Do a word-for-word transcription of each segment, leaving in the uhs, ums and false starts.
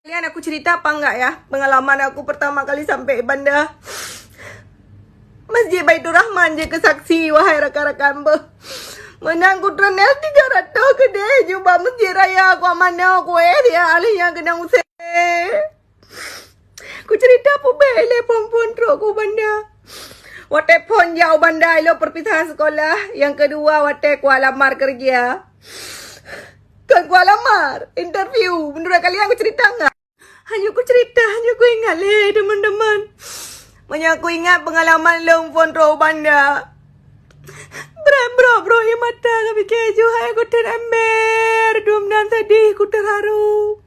Kalian aku cerita apa enggak ya? Pengalaman aku pertama kali sampai Banda. Masjid Baiturrahman je ke saksi, wahai rakan-rakan beuh. Menang ku treun L tiga ratus keudeh, jubah Masjid Raya, kuat manoe kueh dia alih nyang keunong usé. Ku cerita peubèk ilèe phôn-phôn trok ku Banda. Watèe phôn jak u Banda ilèe perpisahan sekolah, nyang keudua watèe kuat lamar keureuja. Kon kuat lamar, interview. Menurut kalian ku cerita enggak? Hanya ku cerita, hanya ku ingat lé, teman-teman. Meunyoe ku ingat pengalaman lôn phôn trok u Banda. Brat brok-brok ie mata, ka pike ju hai ku teun ember, dum nan sedih, ku terharu.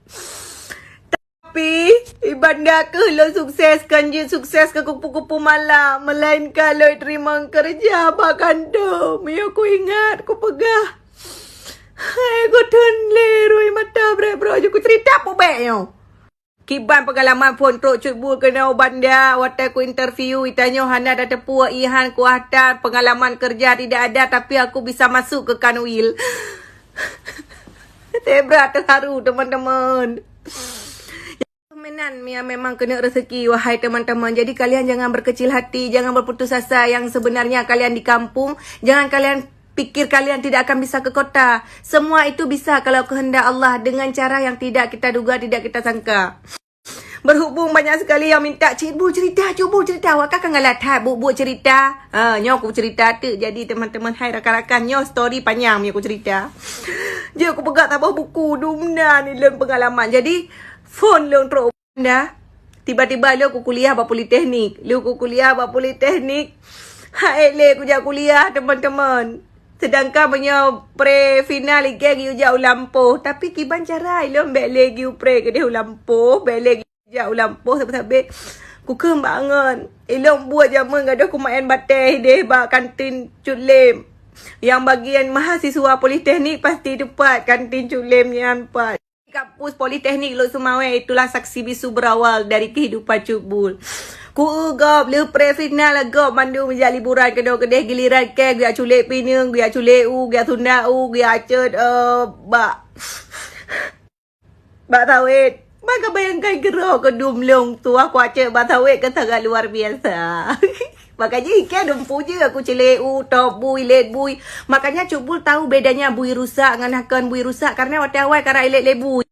Tapi, i Banda keuh lôn sukses, kon jeuet sukses keu kupu-kupu malam, melainkan lôn teurimong keureuja bak kantô. Meunyoe ku ingat, ku peugah, hai ku teun lé rui mata brek-brok ju ku cerita peubèk nyoe. Kiban pengalaman phôn trok Cut Bul keunoe u Banda, watèe ku interview, itanyoe hana tateupeue ihan kuah tan, pengalaman kerja tidak ada, tapi aku bisa masuk ke Kanwil. Tebra terharu, teman-teman. Meunan, ya, memang keuneuk rezeki, wahai teman-teman. Jadi, kalian jangan berkecil hati, jangan berputus asa. Yang sebenarnya kalian di kampung, jangan kalian pikir kalian tidak akan bisa ke kota. Semua itu bisa kalau kehendak Allah dengan cara yang tidak kita duga, tidak kita sangka. Berhubung banyak sekali yang minta, "Cik Bu cerita, Cik Bu cerita." Awak kan galak that buet-buet cerita. Ha, nyoe aku cerita tu. Jadi, teman-teman, hai rakan-rakan, nyoe story panjang punya aku cerita. Jeuet aku peugah saboh buku, dum nan ilôn pengalaman. Jadi, phôn lôn trok Banda. Tiba-tiba lôn ku kuliah bak politeknik. Lôn ku kuliah bak politeknik. Hai lé kujak kuliah, teman-teman. Sedangkan meunyoe pre final ikei geuyue jak u lampôh. Tapi kiban cara ilôn bèk lé geuyue pre keudeh u lampôh, bèk lé geuyue jak u lampôh sabe-sabe. Kukheun bangon. Ilôn buet jameun gadôh kumaén batèe ideh bak kantin Cut Lem. Nyang bagian mahasiswa politeknik pasti teupat kantin Cut Lem nyan pat. Kampus Politeknik Lhokseumawe, itulah saksi bisu berawal dari kehidupan Cut Bul. Ku eu gob, lheueh pre final gob mandum jak liburan keunoe keudeh, giliran kèe geujak culek pineung, geujak culek u, geujak sundat u, geujak cot, eh, bak, bak sawét. Maka bayangkan keudroe keudum lôn tuah kuacet bak sawét kan sangat luar biasa. Makanya ikei dumpu je aku celek u, top bui, let bui. Makanya Cut Bul tahu bedanya bui rusak ngon hakon bui rusak, karena watèe awai karap ilét lé bui.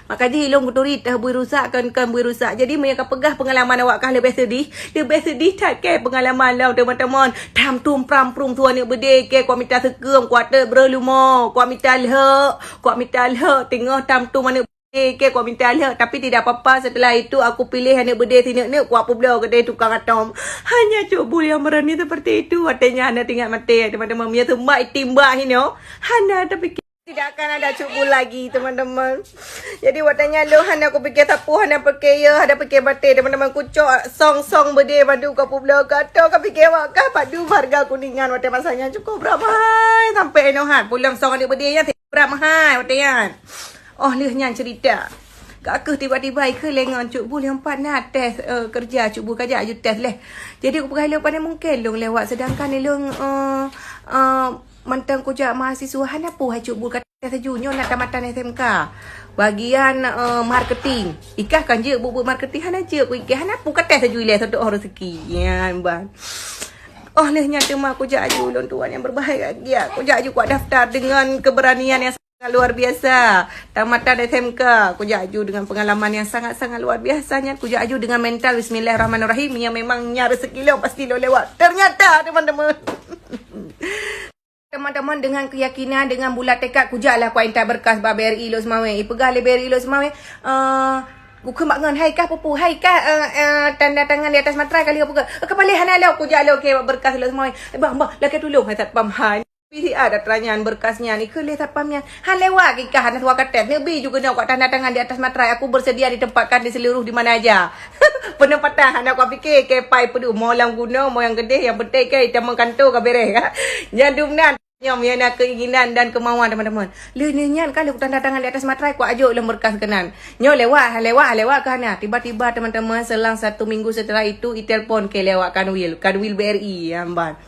Makanya ilôn geuturi teuh bui rusak kon, kon bui rusak. Jadi meunyoe ka peugah pengalaman awak kah leubeh sedih, leubeh sedih that kèe pengalaman lôn, teman-teman. Tham tum pram prung su aneuk beudé kèe, kuat mita seukeum, kuat teuk breuh leumo, kuat mita lhok, kuat mita lhok, teungoh tham tum aneuk Oke, oke, kuat mita lheueh, tapi tidak apa-apa. Setelah itu, aku pilih aneuk beudé sineuk-neuk, kuat peubloe keudeh tukang atom. Hanya Cut Bul yang berani seperti itu. Watèe nyan hana teuingat maté, teman-teman. Meunyoe seumbah itimbak hino, hana tapikir. Tidak akan ada Cut Bul lagi, teman-teman. Jadi, watèe nyan lôn hana kupikir sapeue, hana pikir yeuh, hana pikir maté, teman-teman. Kucok song-song beudé madu, kuat peubloe keu atom, kuat pikir awak kah padum harga kuningan watèe masa nyan cukup ramai. Sampai inoe han, pulang song aneuk beudé nyan. Brat meuhai watèe nyan. Oh, lheueh nyan cerita. Ka keuh tiba-tiba ikheun lé ngon Cut Bul nyang pat na tes, eh, keureuja Cut Bul ka jak aju tes leh. Jadi, kupeugah ilôn pane mungken lôn lewat, sedangkan ilôn, eh, eh, mantong kujak mahasiswa, hana peue hai Cut Bul ka tes laju, nyoe na tamatan S M K. Bagian, eh, marketing. Ikah kan jeuet buet-buet marketing, hana jeuet ku ikah, hana peue ka tes laju ilèe soe tuoh rezeki. Nyan ban. Oh, lheueh nyan teuma kujak aju lôn tuan yang berbahagia. Kujak aju kuat daftar dengan keberanian yang sangat luar biasa. Tamatan S M K, kujak aju dengan pengalaman yang sangat-sangat luar biasa nyan. Kujak aju dengan mental, "Bismillahirrahmanirrahim. Yang memang nyan rezeki lôn, pasti lôn lewat." Ternyata, teman-teman. Teman-teman, dengan keyakinan, dengan bulat tekad, kujaklah kuintat berkas bak B R I Lhokseumawe. Ipeugah lé B R I Lhokseumawe, eh, kukheun bak ngon, "Hai kah pupu, hai kah, eh, eh, tanda tangan di atas matrai kali," peugah. "Eh, keupaléh hana lôn, kujak lôn kèe bak berkas Lhokseumawe." "Eh, bang, bang, lakèe tulông hai satpam hai." P C R data nyan, berkas nyan, ikheun lé satpam nyan. "Han lewat kikah, hana suah ka tes. Neubi ju keunoe kuat tanda tangan di atas matrai, aku bersedia ditempatkan di seluruh di mana aja." Penempatan hana kuat pikir, kèe pai peudeuh, mo lam gunong, mo nyang keudeh, nyang penting kèe itamong kantô ka beres, kan? Nyan dum nan. Nyoe, meunyoe na keinginan dan kemauan, teman-teman. Lheueh nyan ka lheueh kutanda tangan di atas matrai, kuajok lom berkas keunan. Nyoe lewat, ha lewat, ha lewat keu hana. Tiba-tiba, teman-teman, selang satu minggu setelah itu, itelepon kèe lewat Kanwil, Kanwil B R I, ya, ban.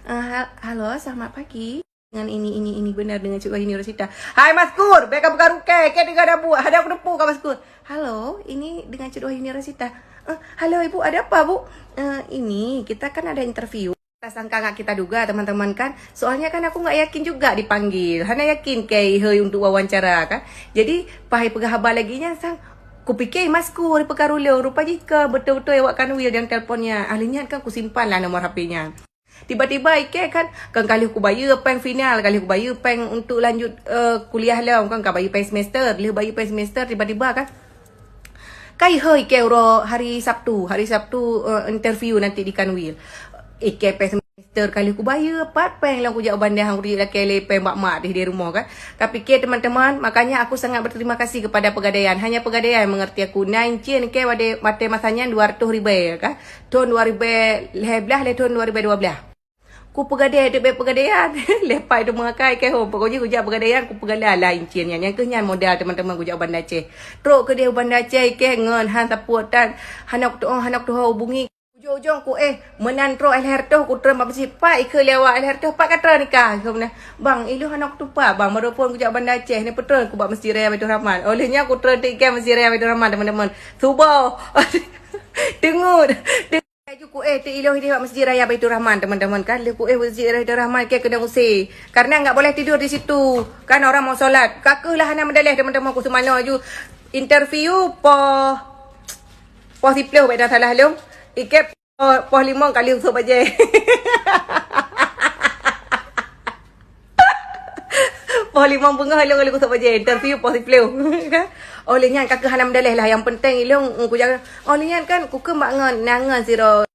Ah, ha-, halo, selamat pagi. Dengan ini, ini, ini benar dengan Cik Wahini Rosita. Hai, Maskur, bèk ka buka rukèe, kèe teuga dabu, hana kuteupeu ka, Maskur. Halo, ini dengan Cut Wahyuni Rasita. Eh, halo Ibu, ada apa Bu? Eh, ini kita kan ada interview. Tak sangka nggak kita duga teman-teman kan. Soalnya kan aku nggak yakin juga dipanggil. Hana yakin kei hei untuk wawancara kan. Jadi, pahai peugah haba lagi nyan sang kupikir masku hari peukarulong. Rupa jika betul-betul awak Kanwil dan teleponnya. Ahli nyan kan kusimpan lah nomor H P-nya. Tiba-tiba ikei kan, kan ka lheueh kubayeue péng final, ka lheueh kubayeue péng untuk lanjut, eh, kuliah lom, kan ka bayeue péng semester, lheueh bayeue péng semester tiba-tiba kan. Kai hei ikei uroe hari Sabtu, hari Sabtu, eh, interview nanti di Kanwil. Ikei péng semester ka lheueh kubayeue, pat péng lom kujak u Banda hang kujak lakée lé péng bak mak di, di rumoh kan. Kapike teman-teman, makanya aku sangat berterima kasih kepada Pegadaian. Hanya Pegadaian yang mengerti aku. Na incien ikei wade-, watée masa nyan dua ratus ribée kan. Thon dua ribée lhée blaih lé thon dua ribée dua blaih. Ku peugadée, teubiet Pegadaian. Lepai tu meuakai ke hom. Pokoknya kujak Pegadaian, ku peugala lah incien nyan. Nyang keuh nyan modal teman-teman kujak u Banda Aceh. Trok keudeh u Banda Aceh ke ngon han sapuet tan. Hanok tuoh, hanok tuho hubungi. Ujong-ujong ku eh, meunan trok L H R toh, ku treun bak meuseujid. Pak ikeu lewat L H R toh, pak ka treun nikah. Ikeu meunan, "Bang, ilong hanok tupat, bang. Baru phon kujak Banda Aceh, ni peutreun ku bak Masjid Raya Baiturrahman." Oleh nyan ku treun tiket Masjid Raya Baiturrahman, teman-teman. Suboh. Teungut. Laju ku eh, teu ilong ideh bak Masjid Raya Baiturrahman, teman-teman kan. Lheueh ku eh Masjid Raya Baiturrahman, ke keudong use. Karena enggak boleh tidur di situ. Kan orang mau solat. Ka keuh lah hana meudaleh, teman-teman, ku seumanoe aju. Interview poh, poh siplôh, bak dah salah lom. Ikei poh, poh limong kali usop bajée. Poh limong beungoh ilong kali kusok bajée, interview poh siplôh. Kan? Oh, lé nyan ka keuh hana meudaleh lah. Yang penting ilong, mm, kujak. Oh, lé nyan kan kukeumbak ngon, na ngon sidroe,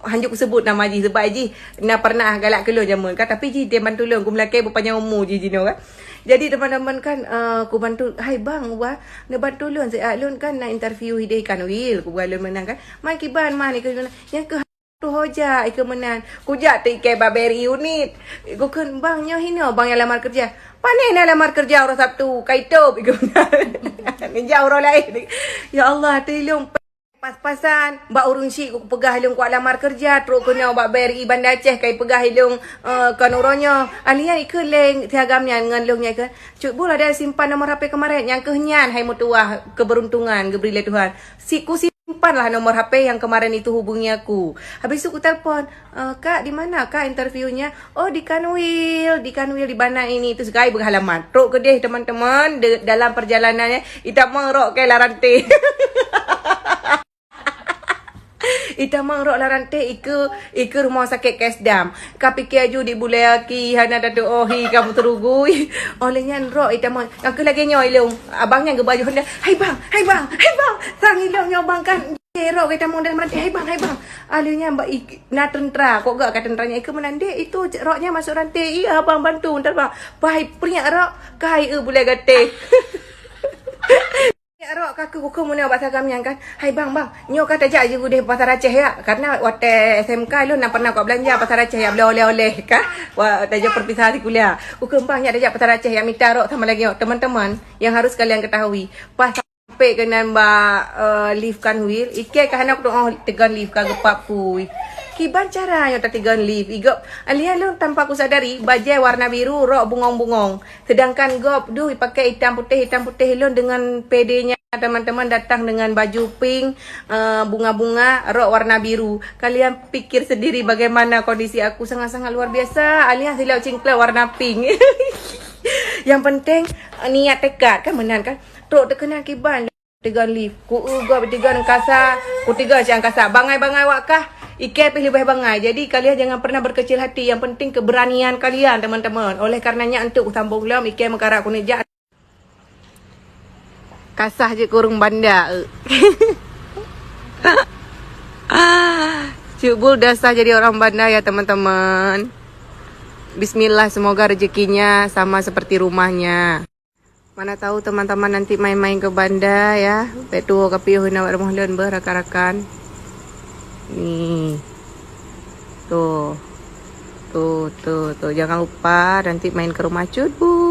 hanjeuet kusebut nama jih sebab jih na pernah galak keu lôn jameun kan. Tapi jih dia bantu lôn, ku meulakée beupanyang umu jih jinoe kan. Jadi teman-teman kan, eh, ku bantu, "Hai bang, wah, neubantu lôn siat lôn kan na interview ideh Kanwil," ku buat lôn meunan kan. "Man kiban man ikeu lôn." Nyang keuh Tuho jak ikeu meunan. Kujak teu ikei bak B R I unit. Kukheun, "Bang, nyoe hinoe bang nyang lamar keureuja." "Pane na lamar keureuja uroe Sabtu, ka itôb," ikeu meunan. Neujak uroe laén. Ya Allah, teu ilong pas-pasan bak ureueng syiek kupeugah ilong kuat lamar keureuja, trok keunoe bak B R I Banda Aceh ka ipeugah ilong, eh, kon uroe nyoe. Ahli nyan ikeu lé si agam nyan ngon lôn nyan ikeu. Cut Bul ada simpan nomor H P kemarin, nyang keuh nyan hai meutuwah keberuntungan geubri lé Tuhan. Si, ku simpan lah nomor H P yang kemarin itu hubungi aku. Habis tu ku telpon, "Eh, Kak, di mana, Kak, interviewnya?" "Oh, di Kanwil, di Kanwil, di Banda ini." Itu sekai berhalaman. Trok keudeh, teman-teman, de-, dalam perjalanannya, itamong rok ke larante. Itamong rok larante, ikeu, ikeu rumah sakit Kesdam. Ka pike aju di bulée aki, hana tatuohi ka meuteurugui. Oleh nyan rok itamong, ka keuh lagée nyoe ilong. Abang nyan geuba aju Honda, "Hai bang, hai bang, hai bang." Sang ilong nyoe bang kan, eh, rok itamong dalam ranté, "Hai bang, hai bang." Aleu nyan bak i-, na teuntara, kok gak ka teuntara nyan ikeu meunan, "Dek, itu roknya masuk ranté." "Iya, abang bantu, ntar bang." Pai priak rok, kai eu bulée gaté. Ya, rok ka keuh kukheun meunoe bak sagam nyan kan. "Hai bang, bang, nyoe ka tajak jih udeh Pasar Aceh ya. Karena watée S M K lôn na pernah kok belanja Pasar Aceh ya, beli oleh-oleh ka. Wah, tajak perpisahan sikuliah." Kukheun, "Bang, nyak tajak Pasar Aceh ya, mita rok sama lagi nyoe." Teman-teman, yang harus kalian ketahui, pas sampai keunan bak, eh, lift Kanwil, ikei ka hana kudoh teugon lift ka geupap pui. Kiban cara nyoe tateugon lift? Igop, alien lôn tanpa kusadari, bajée warna biru, rok bungong-bungong. Sedangkan gob, duh, ipakai itam putih, itam putih. Lôn dengan pedenya, teman-teman, datang dengan baju pink, eh, bunga-bunga, rok warna biru. Kalian pikir sendiri bagaimana kondisi aku, sangat-sangat luar biasa. Alien silop cingklak warna pink. Yang penting, eh, niat tekad, kan meunan kan? Trok teukeunang kiban. Teugon lift. Ku eu gob teugon kasa, ku teugon siang kasa. Bangai-bangai wak kah, ikei pih leubeh bangai. Jadi, kalian jangan pernah berkecil hati. Yang penting keberanian kalian, teman-teman. Oleh karenanya, untuk kusambung lom, ikei meukarat keuneuk jak. Kasah jeuet keu ureueng Banda, eu. Cut Bul dah sah jadi orang Banda ya, teman-teman. Bismillah, semoga rezekinya sama seperti rumahnya. Mana tahu teman-teman nanti main-main ke Banda ya. Bèk tuwo ka piôh na awak rumoh lôn beuh rakan-rakan. Nih. Tuh. Tuh, tuh, tuh. Jangan lupa nanti main ke rumah Cut Bul.